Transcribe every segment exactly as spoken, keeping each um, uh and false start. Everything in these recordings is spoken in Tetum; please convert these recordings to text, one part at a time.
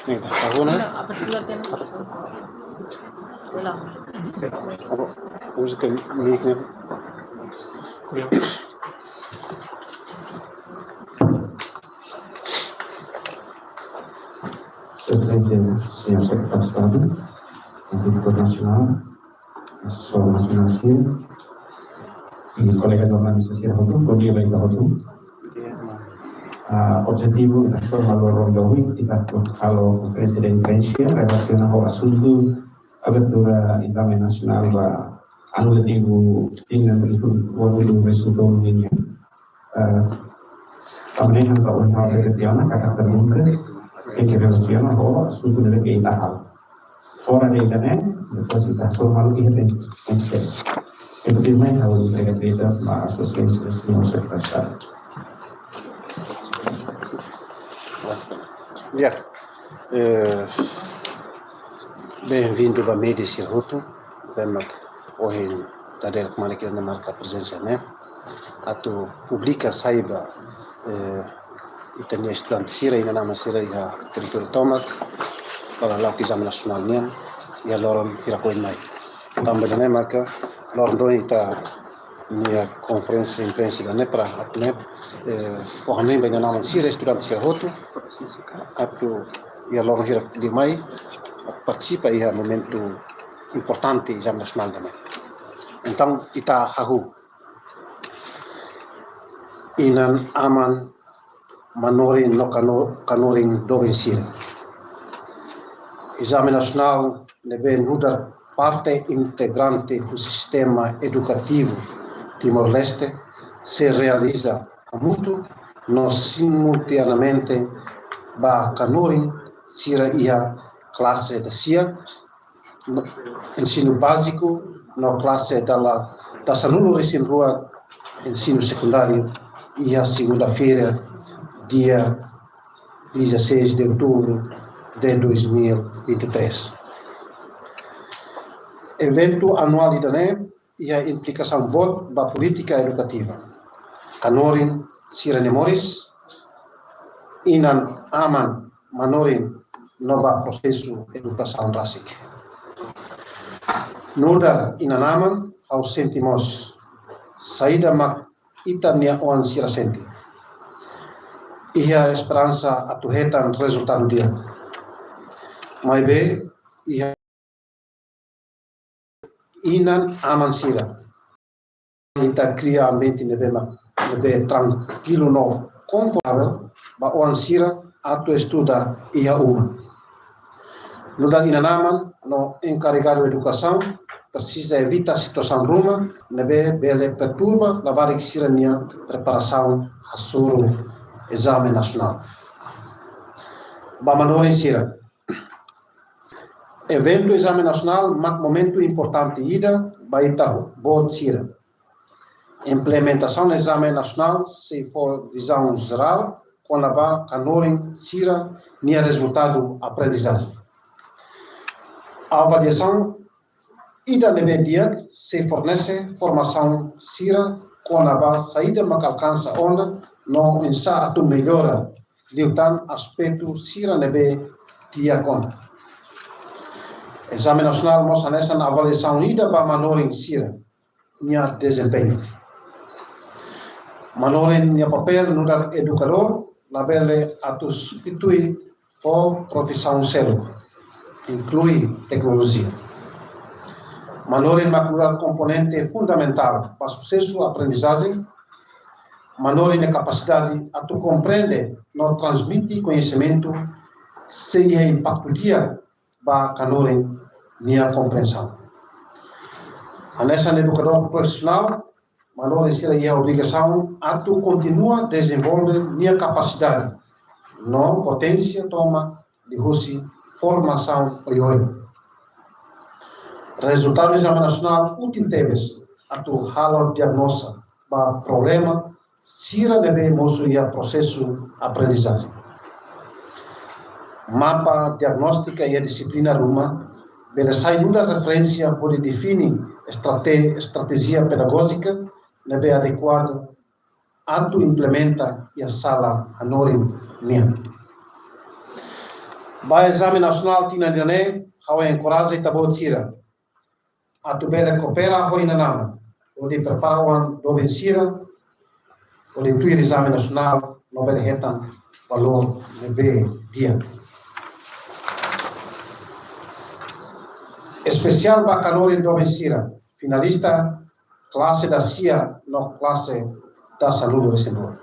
Nih, tahu na? Apa, uza teu mic ne'e. Presidente, señór Sekretáriu Estadu, Diretór Nasionál, Asesór Nasionál sira, i kolega jornalista sira hotu, bom dia ba ita hotu. Ah, objetivu ita forma loron domingu, ita halo konferénsia de imprensa relasiona ho asuntu abertura ezame nasionál ba anu letivu tinan ruanulu resin tolu nian. Eh, também ha'u hakarak halo pergunta ke relasiona ho asuntu ne'ebé ita halo. Fora de internet, depois ita só malu iha tem, tem que ter. Entaun, primeiru, ha'u entrega diretu ba Sua Exelénsia, señór Sekretáriu Estadu. Ya. Eh, bem-vindu ba média sira hotu. Bem, mak ohin ita-nia kmanek ne'e marka prezensa ne'e atu publika sai ba, eh, ita-nia estudante sira, inan-aman sira iha territóriu tomak, ba lala'ok ezame nasionál nian, iha loron hirak oin mai. Tanba ida-ne'e maka loron domin ita-nia konferénsia imprensa ida-ne'e para atu ne'e, eh, fó hanoin ba inan-aman sira, estudante sira hotu, atu iha loron hirak liu mai partisipa iha momentu importante ezame nasionál ida-ne'e. Entaun, ita hahú inan-aman, manorin no kano-, kanorin doben sira. Ezame nasionál ne'ebé nu'udar parte integrante do sistema edukativu Timor-Leste sei realiza hamutuk no simultaneamente ba kanorin sira iha klase dasiak, no, ensinu báziku, no klase dala, dasanulu resin rua ensinu sekundáriu, iha segunda-feira, dia dezasseis de outubro de dois mil e vinte e três. Eventu anuál ida-ne'e iha implikasaun boot ba polítika edukativa, kanorin sira-nia moris, inan-aman, manorin no ba prosesu edukasaun rasik. Nu'udar inan-aman, ha'u sente mós saida mak ita-nia oan sira sente. Iha esperansa atu hetan rezultadu di'ak. Maibé, iha inan-aman sira. Ita kria ambiente ne'ebé ma-, ne'ebé trankilu no konfortavel ba oan sira atu estuda iha uma. Nu'udar inan-aman no enkarregadu edukasaun presiza evita situasaun ruma ne'ebé bele perturba labarik sira-nia preparasaun hasoru ezame nasionál. Ba manorin sira, eventu ezame nasionál mak momentu importante ida ba ita boot sira. Implementasaun ezame nasionál sei fó vizaun jerál kona-ba kanorin sira-nia rezultadu aprendizajen. Avaliasaun ida ne'ebé di'ak sei fornese formasaun sira kona-ba saida mak alkansa ona no oinsá atu mellora liután aspetu sira ne'ebé di'ak ona. Ezame nasionál mós hanesan avaliasaun ida ba manorin sira-nia dezempeñu. Manorin nia papél nu'udar edukadór labele atu substitui ho profisaun seluk, inklui teknolojia. Manorin mak nu'udar komponente fundamentál ba susesu aprendizajen. Manorin nia kapasidade atu komprende no transmite koñesimentu sei iha impaktu di'ak ba kanorin nia komprensaun. Hanesan edukadór profisionál, manorin sira iha obrigasaun atu kontinua dezenvolve nia kapasidade no poténsia tomak liuhusi formasaun oioin. Rezultadu ezame nasionál útil tebes atu halo diagnoza ba problema sira ne'ebé mosu iha prosesu aprendizajen. Mapa diagnóstika iha dixiplina ruma bele sai nu'udar referénsia hodi define estrate-, estratéjia pedagójika ne'ebé adekuadu atu implementa iha sala hanorin nian. Ba ezame nasionál tinan ida-ne'e, ha'u enkoraja ita-boot sira atu bele koopera ho inan-aman hodi prepara oan doben sira hodi tuir ezame nasionál no bele hetan valór ne'ebé di'ak. Espesiál ba kanorin doben sira finalista klase dasia no klase dasanulu-resin-rua.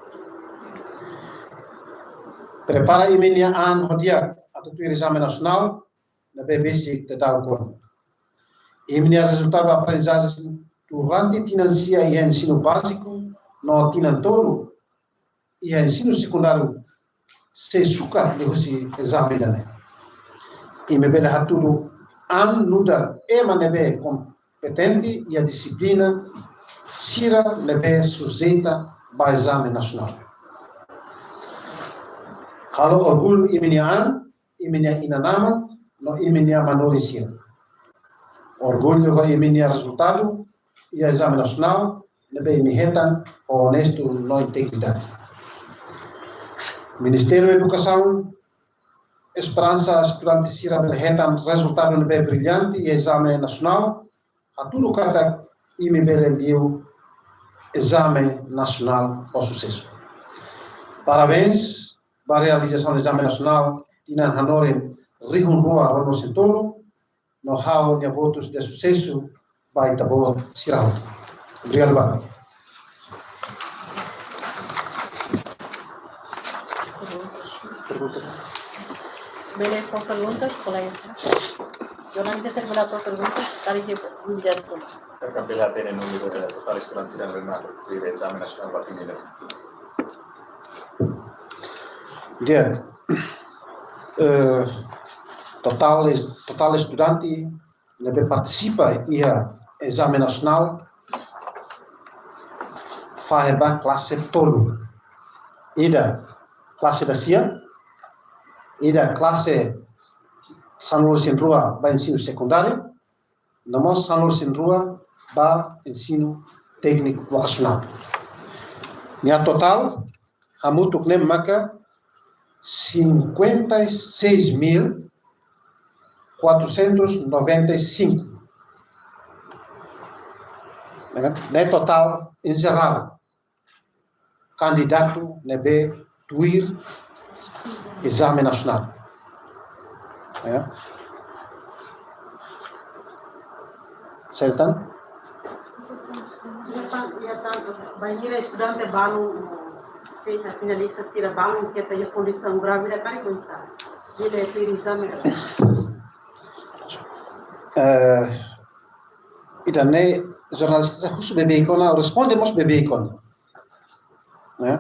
Prepara imi-nia an ho di'ak atu tuir ezame nasionál ne'ebé besik daudaun ona. Imi-nia rezultadu aprendizajen durante tinan sia iha ensinu báziku no tinan tolu iha ensinu sekundáriu sei sukat liuhusi ezame ida-ne'e. Imi bele hatudu an nu'udar ema ne'ebé kompetente iha dixiplina sira ne'ebé sujeita ba ezame nasionál. Halo orgullu imi-nia an, imi-nia inan-aman no imi-nia manorin sira. Orgullu ho imi-nia rezultadu iha ezame nasionál ne'ebé imi hetan ho onestu no integridade. Ministériu Edukasaun esperansa estudante sira bele hetan rezultadu ne'ebé brillante iha ezame nasionál, hatudu katak imi bele liu ezame nasionál ho susesu. Parabéns ba realizasaun ezame nasionál tinan hanorin rihun rua ruanulu-resin-tolu, no ha'u-nia votus de susesu ba ita-boot sira hotu. Obrigadu barak. Bele fó perguntas, kolega? Durante terminar fó perguntas, kali ke menjadi semua. Ka bele hatene númeru, eh, totál estudante sira ne'ebé mak tuir ezame nasionál ba tinan ida-ne'e? Di'ak, eh, totál es-, totál estudante ne'ebé partisipa iha ezame nasionál fahe ba klase tolu. Ida klase dasia, ida klase sanulu-resin-rua ba ensinu sekundáriu, no mós sanulu-resin-rua ba ensinu tékniku vokasionál. Nia totál hamutuk ne'e maka cinquenta e seis mil quatrocentos noventa e cinco. Ne'e totál en geral kandidatu ne'ebé tuir ezame nasionál. Ya. Sertan? Bainhira estudante balun, feita finalista sira balun, keta iha kondisaun grávida, karik oinsá? Bele tuir ezame. Eh, ida-ne'e jornalista husu beibeik ona, responde mós beibeik ona. Ne'e?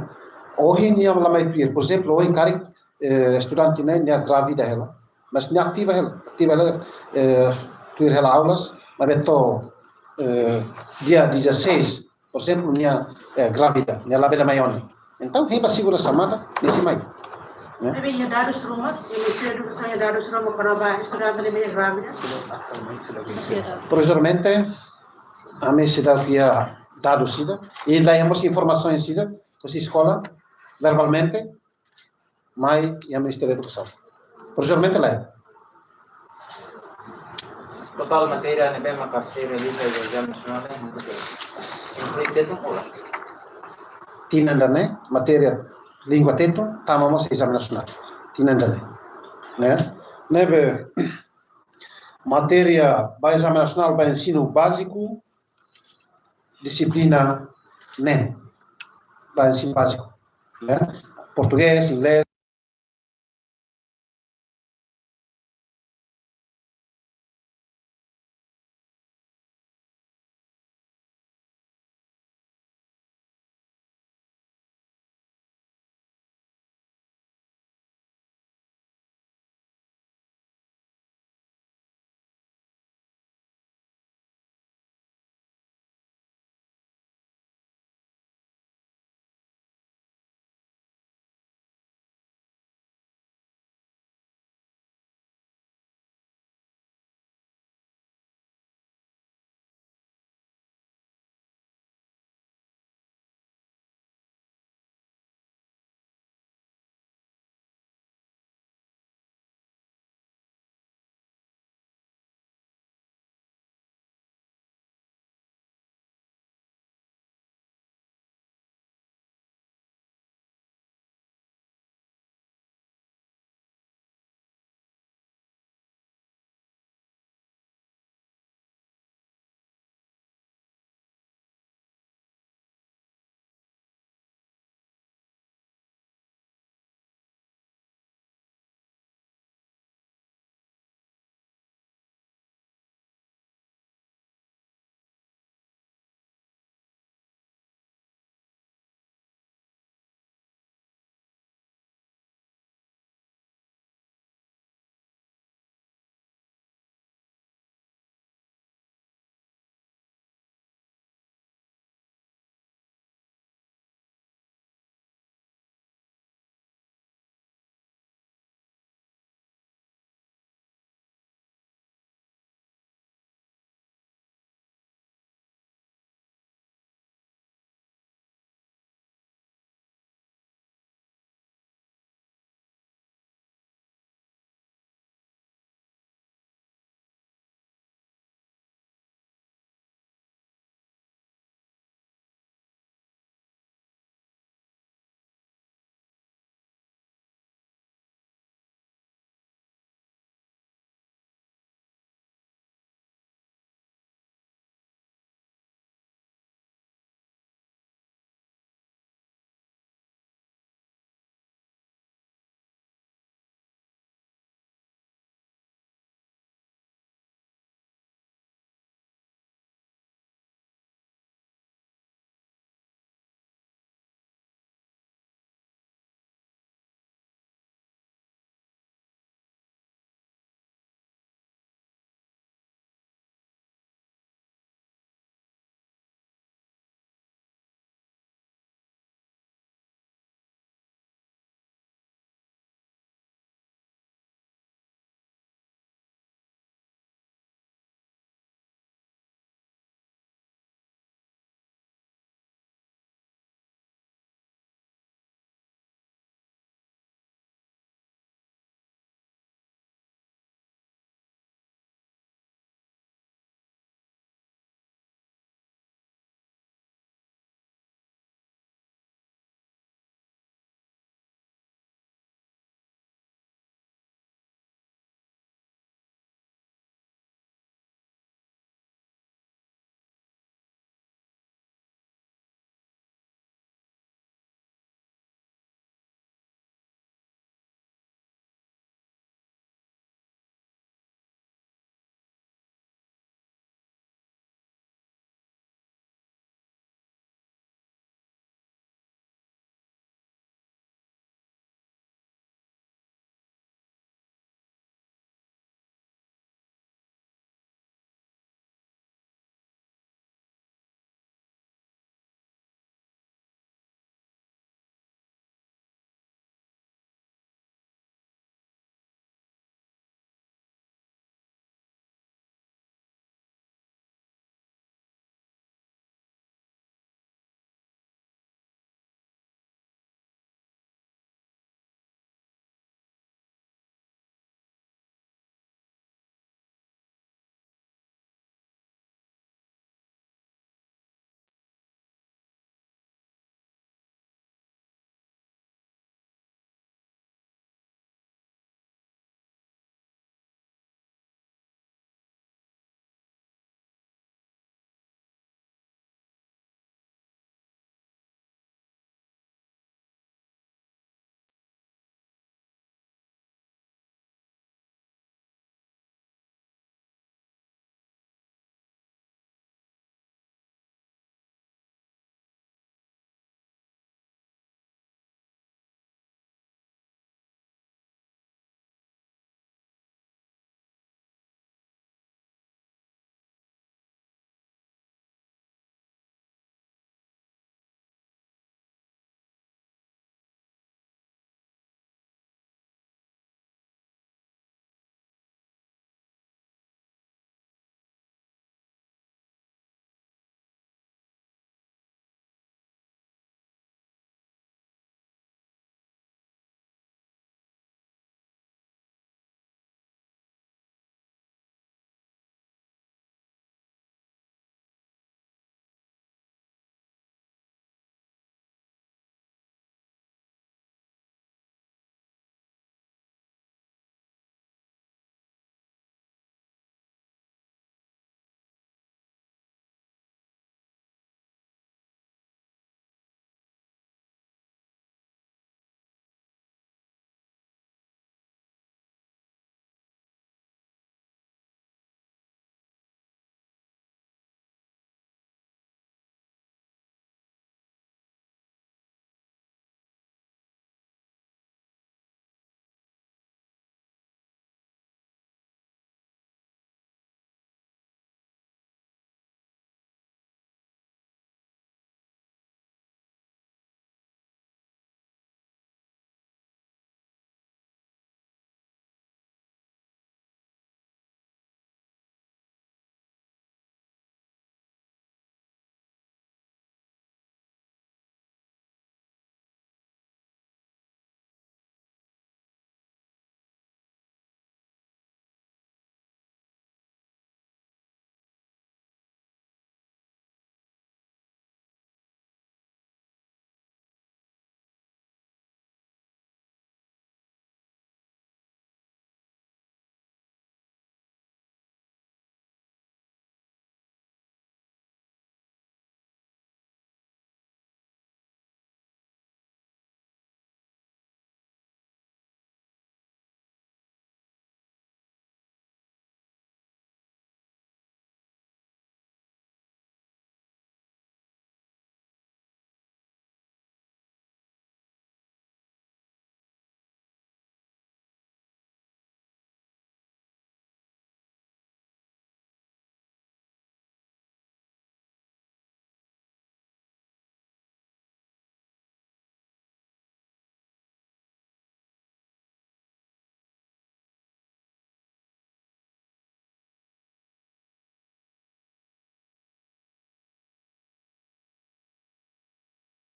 Ohin nia la mai tuir, por ezemplu, ohin karik, eh, estudante ne'e, nia grávida hela. Mas nia ativa hela, ativa hela, eh, tuir hela aulas, maibé to'o, eh, dia dezasseis, por ezemplu, nia, eh, grávida, nia labele mai ona. Entaun, hein ba segunda semana, nia sei mai. Ne'e? Ami iha dadus ruma, Ministériu Edukasaun iha dadus ruma kona-ba estudante ne'ebé grávida? Provizoriamente, ami seidauk iha dadus ida, i la iha mós informasaun ida, husi eskola, verbalmente, mai iha Ministériu Edukasaun. Provizoriamente la iha. Totál matéria ne'ebé mak sei realiza ezame nasionál ne'e, inklui tetun ka lae? Tinan ida-ne'e, matéria língua tetun, tama mós ezame nasionál. Tinan ida-ne'e. Ne'e? Ne'ebé, matéria ba ezame nasionál ba ensinu báziku, dixiplina neen, ba ensinu báziku, ne'e? Portugés, inglés,